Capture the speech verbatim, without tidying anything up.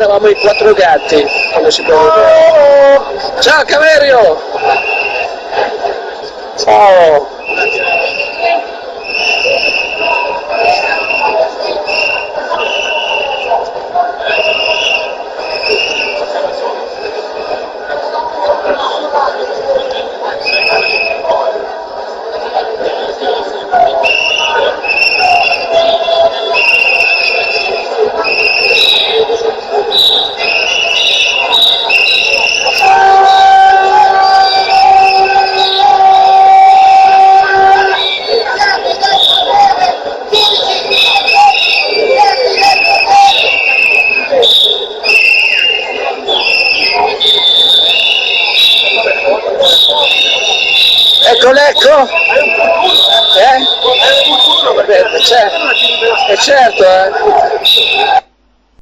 Eravamo i quattro gatti, come si può vedere. Ciao, Caverio! Ciao! Eco, eco. Eh? Beh, c'è, è certo, eh.